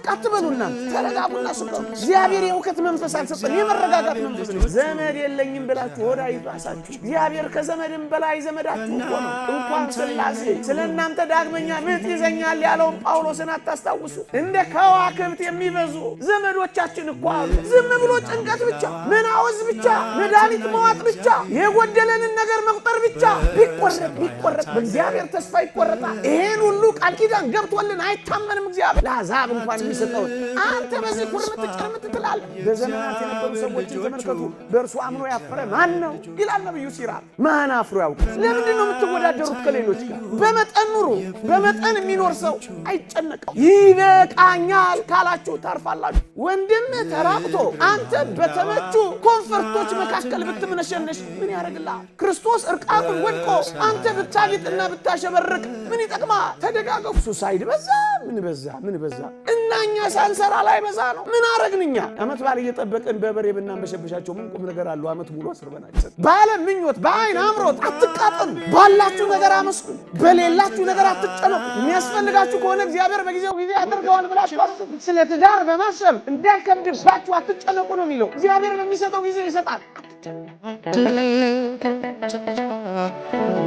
ጭንቅ አትበሉና ተረጋጉና ስበሩ። እግዚአብሔር የእውከት መንፈስ አልሰጠን፣ የመረጋጋት መንፈስ ነው። ዘመድ የለኝም ብላችሁ ሆዳ ይባሳችሁ። እግዚአብሔር ከዘመድም በላይ ዘመዳችሁ እኮ ነው። እንኳን ሥላሴ ስለ እናንተ ዳግመኛ ምጥ ይዘኛል ያለውን ጳውሎስን አታስታውሱ? እንደ ከዋክብት የሚበዙ ዘመዶቻችን እኮ አሉ። ዝም ብሎ ጭንቀት ብቻ፣ መናወዝ ብቻ፣ መድኃኒት መዋጥ ብቻ፣ የጎደለንን ነገር መቁጠር ብቻ። ቢቆረጥ ቢቆረጥ በእግዚአብሔር ተስፋ ይቆረጣል። ይሄን ሁሉ ቃል ኪዳን ገብቶልን አይታመንም እግዚአብሔር። ለአሕዛብ እንኳን የሚሰጠውን አንተ በዚህ ኩርምት ጭርምት ትላለህ። በዘመናት የነበሩ ሰዎችን ተመልከቱ። በእርሱ አምኖ ያፈረ ማን ነው ይላል ነብዩ ሲራክ። ማን አፍሮ ያውቃል? ለምንድን ነው የምትወዳደሩት ከሌሎች ጋር? በመጠን ኑሩ። በመጠን የሚኖር ሰው አይጨነቅም። ይበቃኛል ካላችሁ ታርፋላችሁ። ወንድም ተራቅቶ አንተ በተመቹ comfort ኦች መካከል ብትምነሸነሽ ምን ያደርግልሃል? ክርስቶስ እርቃኑን ወድቆ አንተ ብታጌጥና ብታሸበርቅ ምን ይጠቅማል? ተደጋገፉ። Suicide በዛ፣ ምን በዛ፣ ምን በዛ እና እኛ ሳንሰራ ላይ በዛ ነው። ምን አረግን እኛ? ዓመት በዓል እየጠበቅን በበሬ ብናንበሸብሻቸው ምን ቁም ነገር አለው? ዓመት ሙሉ አስርበናቸው። ባለ ምኞት በአይን አምሮት አትቃጠሉ። ባላችሁ ነገር አመስግኑ፣ በሌላችሁ ነገር አትጨነቁ። የሚያስፈልጋችሁ ከሆነ እግዚአብሔር በጊዜው ጊዜ ያደርገዋል ብላችሁ አስቡ። ስለ ትዳር በማሰብ እንዳይከብድባችሁ አትጨነቁ ነው የሚለው። እግዚአብሔር በሚሰጠው ጊዜ ይሰጣል።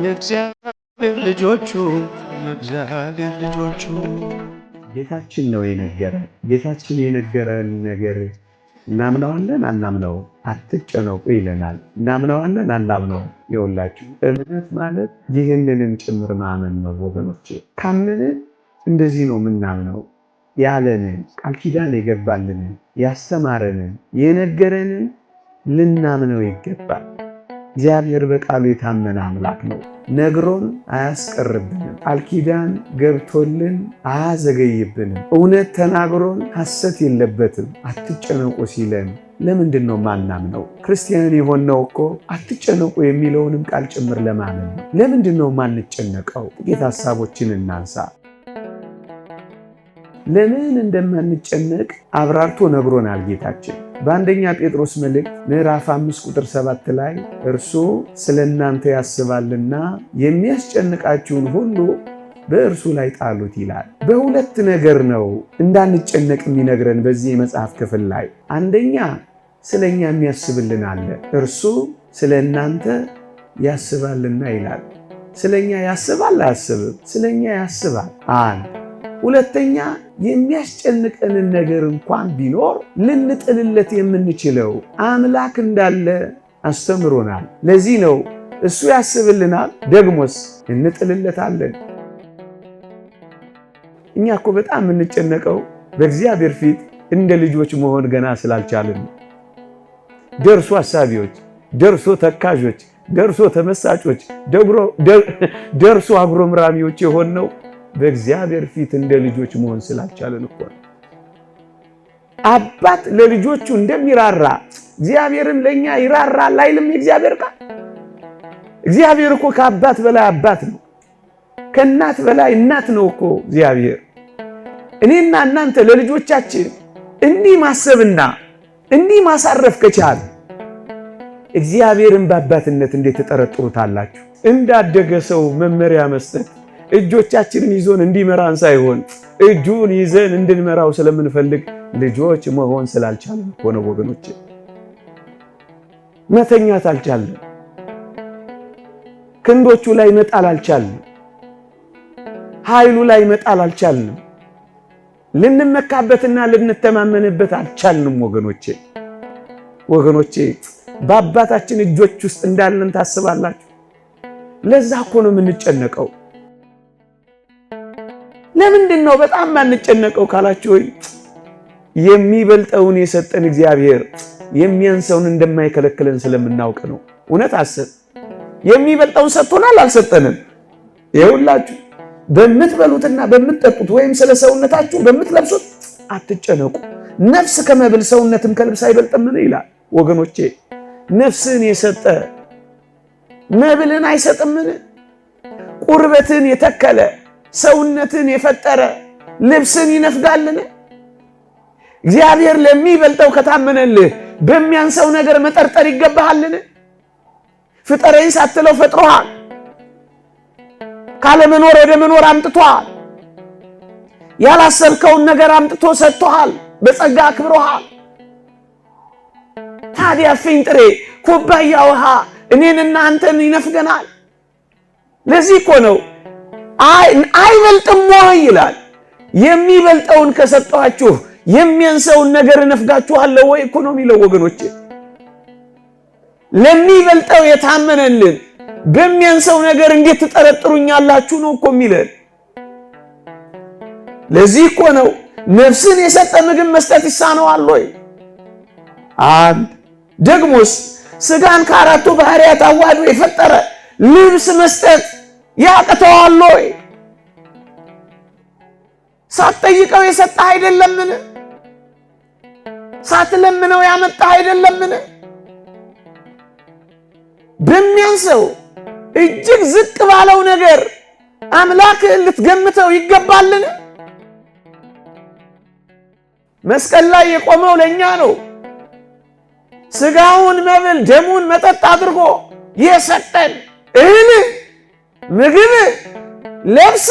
የእግዚአብሔር ልጆቹ የእግዚአብሔር ልጆቹ ጌታችን ነው የነገረን። ጌታችን የነገረን ነገር እናምነዋለን አናምነው? አትጨነቁ ይለናል። እናምነዋለን አናምነው? ይኸውላችሁ እምነት ማለት ይህንንም ጭምር ማመን ነው ወገኖቼ። ካመንን እንደዚህ ነው የምናምነው። ያለንን ቃል ኪዳን የገባልንን ያስተማረንን የነገረንን ልናምነው ይገባል። እግዚአብሔር በቃሉ የታመነ አምላክ ነው። ነግሮን አያስቀርብንም። ቃል ኪዳን ገብቶልን አያዘገይብንም። እውነት ተናግሮን ሐሰት የለበትም። አትጨነቁ ሲለን ለምንድን ነው ማናምነው? ክርስቲያን የሆነው እኮ አትጨነቁ የሚለውንም ቃል ጭምር ለማመን ነው። ለምንድን ነው ማንጨነቀው? ጥቂት ሐሳቦችን እናንሳ። ለምን እንደማንጨነቅ አብራርቶ ነግሮናል ጌታችን። በአንደኛ ጴጥሮስ መልእክት ምዕራፍ 5 ቁጥር 7 ላይ እርሱ ስለ እናንተ ያስባልና የሚያስጨንቃችሁን ሁሉ በእርሱ ላይ ጣሉት ይላል። በሁለት ነገር ነው እንዳንጨነቅ የሚነግረን በዚህ የመጽሐፍ ክፍል ላይ። አንደኛ ስለኛ የሚያስብልን አለ። እርሱ ስለ እናንተ ያስባልና ይላል። ስለኛ ያስባል አያስብም? ስለኛ ያስባል። አንድ ሁለተኛ የሚያስጨንቀንን ነገር እንኳን ቢኖር ልንጥልለት የምንችለው አምላክ እንዳለ አስተምሮናል። ለዚህ ነው እሱ ያስብልናል፣ ደግሞስ እንጥልለታለን። እኛ እኮ በጣም የምንጨነቀው በእግዚአብሔር ፊት እንደ ልጆች መሆን ገና ስላልቻልን፣ ደርሶ አሳቢዎች፣ ደርሶ ተካዦች፣ ደርሶ ተመሳጮች፣ ደርሶ አጉረምራሚዎች የሆንነው በእግዚአብሔር ፊት እንደ ልጆች መሆን ስላልቻለን እኮ ነው። አባት ለልጆቹ እንደሚራራ እግዚአብሔርም ለእኛ ይራራል አይልም የእግዚአብሔር ቃል? እግዚአብሔር እኮ ከአባት በላይ አባት ነው። ከእናት በላይ እናት ነው እኮ እግዚአብሔር። እኔና እናንተ ለልጆቻችን እንዲህ ማሰብና እንዲህ ማሳረፍ ከቻል እግዚአብሔርን በአባትነት እንዴት ትጠረጥሩታላችሁ? እንዳደገ ሰው መመሪያ መስጠት እጆቻችንን ይዞን እንዲመራን ሳይሆን እጁን ይዘን እንድንመራው ስለምንፈልግ ልጆች መሆን ስላልቻለን እኮ ነው ወገኖች። መተኛት አልቻልንም። ክንዶቹ ላይ መጣል አልቻልንም። ኃይሉ ላይ መጣል አልቻልንም። ልንመካበትና ልንተማመንበት አልቻልንም ወገኖቼ። ወገኖቼ በአባታችን እጆች ውስጥ እንዳለን ታስባላችሁ? ለዛ እኮ ነው የምንጨነቀው። ለምንድን ነው በጣም ማንጨነቀው ካላችሁ፣ ወይ የሚበልጠውን የሰጠን እግዚአብሔር የሚያንሰውን እንደማይከለክለን ስለምናውቅ ነው። እውነት አስብ። የሚበልጠውን ሰጥቶናል አልሰጠንም? ይኸውላችሁ በምትበሉትና በምትጠጡት ወይም ስለ ሰውነታችሁ በምትለብሱት አትጨነቁ። ነፍስ ከመብል ሰውነትም ከልብስ አይበልጥምን ይላል። ወገኖቼ ነፍስን የሰጠ መብልን አይሰጥምን? ቁርበትን የተከለ ሰውነትን የፈጠረ ልብስን ይነፍጋልን? እግዚአብሔር ለሚበልጠው ከታመነልህ በሚያንሰው ነገር መጠርጠር ይገባሃልን? ፍጠረኝ ሳትለው ፈጥሮሃል። ካለመኖር ወደ መኖር አምጥቷል። ያላሰብከውን ነገር አምጥቶ ሰጥቶሃል። በጸጋ አክብሮሃል። ታዲያ ፊንጥሬ ኩባያ ውሃ እኔንና አንተን ይነፍገናል? ለዚህ እኮ ነው አይበልጥም ወይ ይላል። የሚበልጠውን ከሰጠኋችሁ የሚያንሰውን ነገር እነፍጋችኋለሁ ወይ እኮ ነው የሚለው ወገኖቼ። ለሚበልጠው የታመነልን በሚያንሰው ነገር እንዴት ትጠረጥሩኛላችሁ ነው እኮ የሚለን። ለዚህ እኮ ነው ነፍስን የሰጠ ምግብ መስጠት ይሳነዋል ወይ? አንድ ደግሞስ ስጋን ከአራቱ ባህሪያት አዋህዶ የፈጠረ ልብስ መስጠት ያቅተዋል ወይ? ሳትጠይቀው የሰጠህ አይደለምን? ሳትለምነው ያመጣህ አይደለምን? በሚያንሰው እጅግ ዝቅ ባለው ነገር አምላክህን ልትገምተው ይገባልን? መስቀል ላይ የቆመው ለእኛ ነው። ስጋውን መብል ደሙን መጠጥ አድርጎ የሰጠን እህል፣ ምግብ፣ ልብስ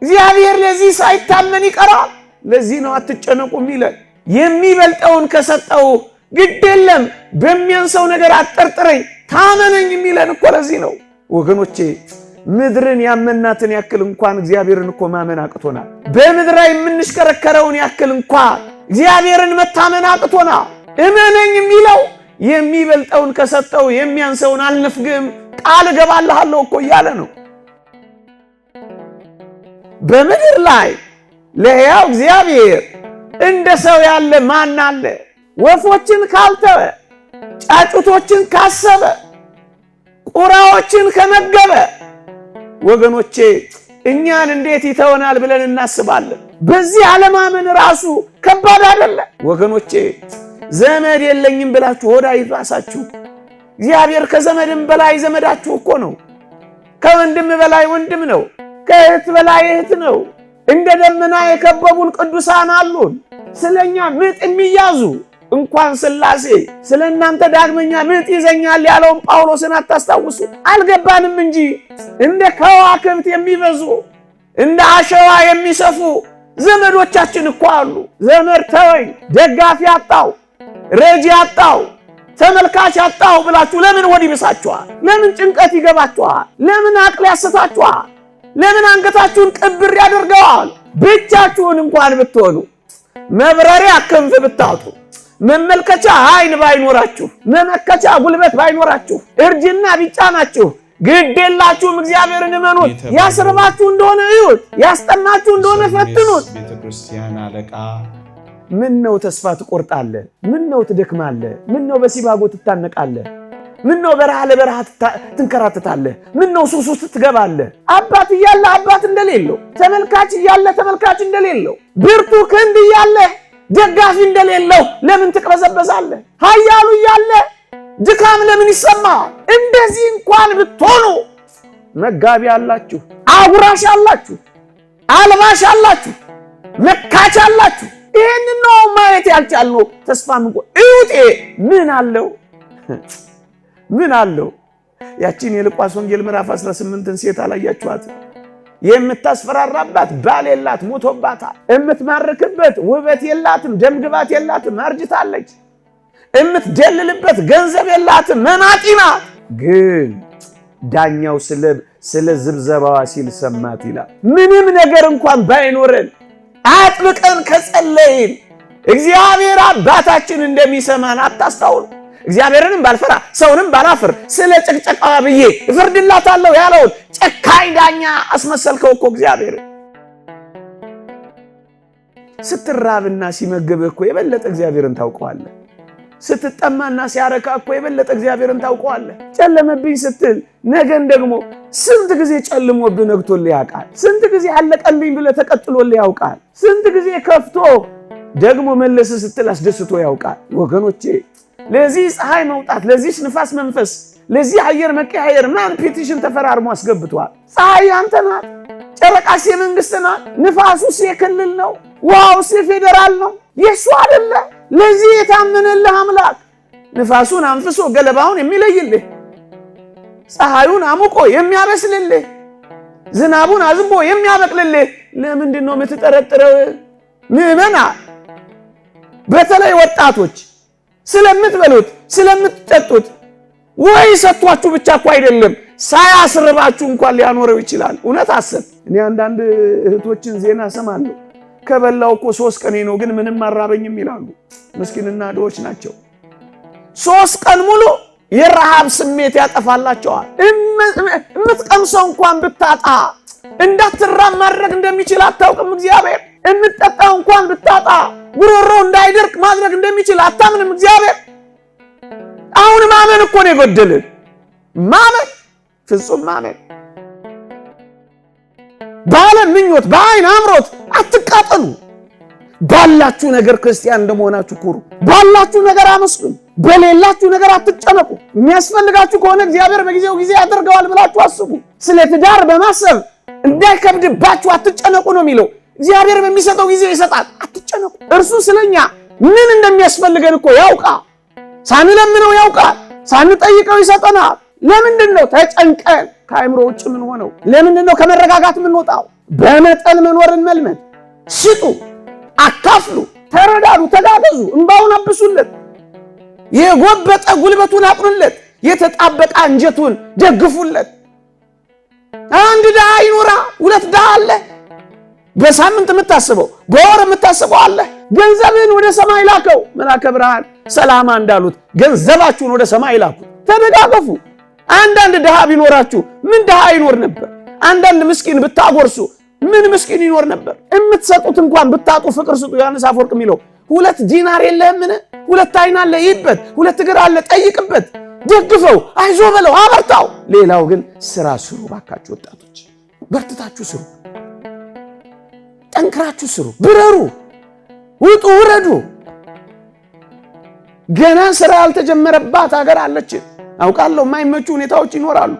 እግዚአብሔር ለዚህ ሳይታመን ይቀራል? ለዚህ ነው አትጨነቁ የሚለን። የሚበልጠውን ከሰጠው ግድ የለም በሚያንሰው ነገር አትጠርጥረኝ ታመነኝ የሚለን እኮ ለዚህ ነው ወገኖቼ። ምድርን ያመናትን ያክል እንኳን እግዚአብሔርን እኮ ማመን አቅቶናል። በምድር ላይ የምንሽከረከረውን ያክል እንኳን እግዚአብሔርን መታመን አቅቶናል። እመነኝ የሚለው የሚበልጠውን ከሰጠው የሚያንሰውን አልነፍግም ቃል እገባልሃለሁ እኮ እያለ ነው። በምድር ላይ ለሕያው እግዚአብሔር እንደ ሰው ያለ ማን አለ? ወፎችን ካልተወ፣ ጫጩቶችን ካሰበ፣ ቁራዎችን ከመገበ ወገኖቼ እኛን እንዴት ይተወናል ብለን እናስባለን። በዚህ አለማመን ራሱ ከባድ አይደለ ወገኖቼ? ዘመድ የለኝም ብላችሁ ሆዳ ይባሳችሁ። እግዚአብሔር ከዘመድም በላይ ዘመዳችሁ እኮ ነው። ከወንድም በላይ ወንድም ነው። ከእህት በላይ እህት ነው። እንደ ደመና የከበቡን ቅዱሳን አሉን። ስለኛ ምጥ የሚያዙ እንኳን ሥላሴ ስለ እናንተ ዳግመኛ ምጥ ይዘኛል ያለውን ጳውሎስን አታስታውሱ? አልገባንም እንጂ እንደ ከዋክብት የሚበዙ እንደ አሸዋ የሚሰፉ ዘመዶቻችን እኮ አሉ። ዘመድ ተወኝ፣ ደጋፊ አጣው፣ ረጂ አጣው፣ ተመልካች አጣው ብላችሁ ለምን ሆድ ይብሳችኋል? ለምን ጭንቀት ይገባችኋል? ለምን አቅል ያስታችኋል? ለምን አንገታችሁን ቅብር ያደርገዋል? ብቻችሁን እንኳን ብትሆኑ መብረሪያ ክንፍ ብታጡ መመልከቻ ዓይን ባይኖራችሁ መመከቻ ጉልበት ባይኖራችሁ እርጅና ቢጫናችሁ ግድ የላችሁም። እግዚአብሔርን እመኑት። ያስርባችሁ እንደሆነ እዩት፣ ያስጠማችሁ እንደሆነ ፈትኑት። ቤተክርስቲያን አለቃ ምን ነው ተስፋ ትቆርጣለህ? ምን ነው ትደክማለህ? ምን ነው በሲባጎ ትታነቃለህ? ምን ነው በረሃ ለበረሃ ትንከራተታለህ? ምን ነው ሱስ ውስጥ ትገባለህ? አባት እያለ አባት እንደሌለው፣ ተመልካች እያለ ተመልካች እንደሌለው፣ ብርቱ ክንድ እያለ ደጋፊ እንደሌለው ለምን ትቅበዘበዛለህ? ኃያሉ እያለ ድካም ለምን ይሰማል? እንደዚህ እንኳን ብትሆኑ መጋቢ አላችሁ፣ አጉራሽ አላችሁ፣ አልባሽ አላችሁ፣ መካች አላችሁ። ይህን ነው ማየት ያልቻልነው። ተስፋ ምንቆ እዩጤ ምን አለው ምን አለው? ያቺን የሉቃስ ወንጌል ምዕራፍ 18ን ሴት አላያችኋት? የምታስፈራራባት ባል የላት ሞቶባታል። የምትማርክበት ውበት የላትም፣ ደምግባት የላትም፣ አርጅታለች። የምትደልልበት ገንዘብ የላትም፣ መናጢ ናት። ግን ዳኛው ስለ ዝብዘባዋ ሲል ሰማት ይላል። ምንም ነገር እንኳን ባይኖረን አጥብቀን ከጸለይን እግዚአብሔር አባታችን እንደሚሰማን አታስታውሉ። እግዚአብሔርንም ባልፈራ ሰውንም ባላፍር ስለ ጭቅጨቃዋ ብዬ እፈርድላታለሁ ያለውን ጨካኝ ዳኛ አስመሰልከው እኮ እግዚአብሔር። ስትራብና ሲመግብህ እኮ የበለጠ እግዚአብሔርን ታውቀዋለህ። ስትጠማና ሲያረካ እኮ የበለጠ እግዚአብሔርን ታውቀዋለህ። ጨለመብኝ ስትል ነገን ደግሞ ስንት ጊዜ ጨልሞብህ ነግቶልህ ያውቃል። ስንት ጊዜ አለቀልኝ ብለህ ተቀጥሎልህ ያውቃል። ስንት ጊዜ ከፍቶ ደግሞ መለስ ስትል አስደስቶ ያውቃል። ወገኖቼ ለዚህ ፀሐይ መውጣት፣ ለዚህ ንፋስ መንፈስ፣ ለዚህ አየር መቀያየር ማን petition ተፈራርሞ አስገብቷል? ፀሐይ ያንተ ናት፣ ጨረቃስ የመንግስት ናት፣ ንፋሱስ የክልል ነው፣ ውሃውስ የፌዴራል ነው፣ የእሱ አይደለ። ለዚህ የታመነልህ አምላክ ንፋሱን አንፍሶ ገለባውን የሚለይልህ፣ ፀሐዩን አሙቆ የሚያበስልልህ፣ ዝናቡን አዝንቦ የሚያበቅልልህ ለምንድን ነው የምትጠረጥረው? ምዕመና፣ በተለይ ወጣቶች ስለምትበሉት ስለምትጠጡት ወይ ሰጥቷችሁ ብቻ እኮ አይደለም፣ ሳያስርባችሁ እንኳን ሊያኖረው ይችላል። እውነት አስብ። እኔ አንዳንድ እህቶችን ዜና እሰማለሁ። ከበላው እኮ 3 ቀኔ ነው፣ ግን ምንም አራበኝም ይላሉ። ምስኪንና ድሆች ናቸው። 3 ቀን ሙሉ የረሃብ ስሜት ያጠፋላቸዋል። የምትቀምሰው እንኳን ብታጣ እንዳትራብ ማድረግ እንደሚችል አታውቅም እግዚአብሔር። የምትጠጣው እንኳን ብታጣ ጉሮሮ እንዳይደርቅ ማድረግ እንደሚችል አታምንም እግዚአብሔር። አሁን ማመን እኮ ነው የጎደልን። ማመን፣ ፍጹም ማመን። በዓለም ምኞት በአይን አምሮት አትቃጠሉ። ባላችሁ ነገር ክርስቲያን እንደመሆናችሁ ኩሩ። ባላችሁ ነገር አመስግኑ። በሌላችሁ ነገር አትጨነቁ። የሚያስፈልጋችሁ ከሆነ እግዚአብሔር በጊዜው ጊዜ ያደርገዋል ብላችሁ አስቡ። ስለ ትዳር በማሰብ እንዳይከብድባችሁ አትጨነቁ ነው የሚለው። እግዚአብሔር በሚሰጠው ጊዜ ይሰጣል። አትጨነቁ። እርሱ ስለኛ ምን እንደሚያስፈልገን እኮ ያውቃል። ሳንለምነው ያውቃል። ሳንጠይቀው ይሰጠናል። ለምንድን ነው ተጨንቀን ከአእምሮ ውጭ ምን ሆነው? ለምንድን ነው ከመረጋጋት የምንወጣው? በመጠን መኖርን መልመድ። ስጡ፣ አካፍሉ፣ ተረዳዱ፣ ተጋገዙ፣ እንባውን አብሱለት፣ የጎበጠ ጉልበቱን አቁኑለት፣ የተጣበቀ አንጀቱን ደግፉለት። አንድ ድሃ ይኖራ፣ ሁለት ድሃ አለ። በሳምንት የምታስበው በወር የምታስበው አለ። ገንዘብህን ወደ ሰማይ ላከው። መልአከ ብርሃን ሰላማ እንዳሉት ገንዘባችሁን ወደ ሰማይ ላኩ። ተደጋገፉ። አንዳንድ ድሃ ቢኖራችሁ ምን ድሃ ይኖር ነበር? አንዳንድ ምስኪን ብታጎርሱ ምን ምስኪን ይኖር ነበር? የምትሰጡት እንኳን ብታጡ ፍቅር ስጡ። ዮሐንስ አፈወርቅ የሚለው 2 ዲናር የለህምን? 2 ዓይን አለ ይበት፣ 2 እግር አለ ጠይቅበት፣ ደግፈው፣ አይዞ በለው፣ አበርታው። ሌላው ግን ስራ ስሩ ባካችሁ ወጣቶች፣ በርትታችሁ ስሩ፣ ጠንክራችሁ ስሩ፣ ብረሩ፣ ውጡ፣ ውረዱ። ገና ስራ ያልተጀመረባት ሀገር አለችን። አውቃለሁ የማይመቹ ሁኔታዎች ይኖራሉ፣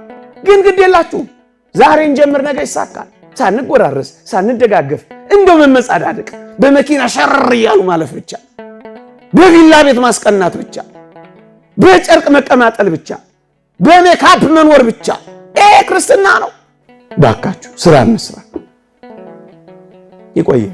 ግን ግድ የላችሁም። ዛሬ እንጀምር፣ ነገ ይሳካል። ሳንጎራረስ ሳንደጋገፍ እንደው መመጻዳደቅ፣ በመኪና ሸረር እያሉ ማለፍ ብቻ፣ በቪላ ቤት ማስቀናት ብቻ፣ በጨርቅ መቀማጠል ብቻ፣ በሜካፕ መኖር ብቻ፣ ይሄ ክርስትና ነው? ባካችሁ ስራ እንስራ። ይቆየን።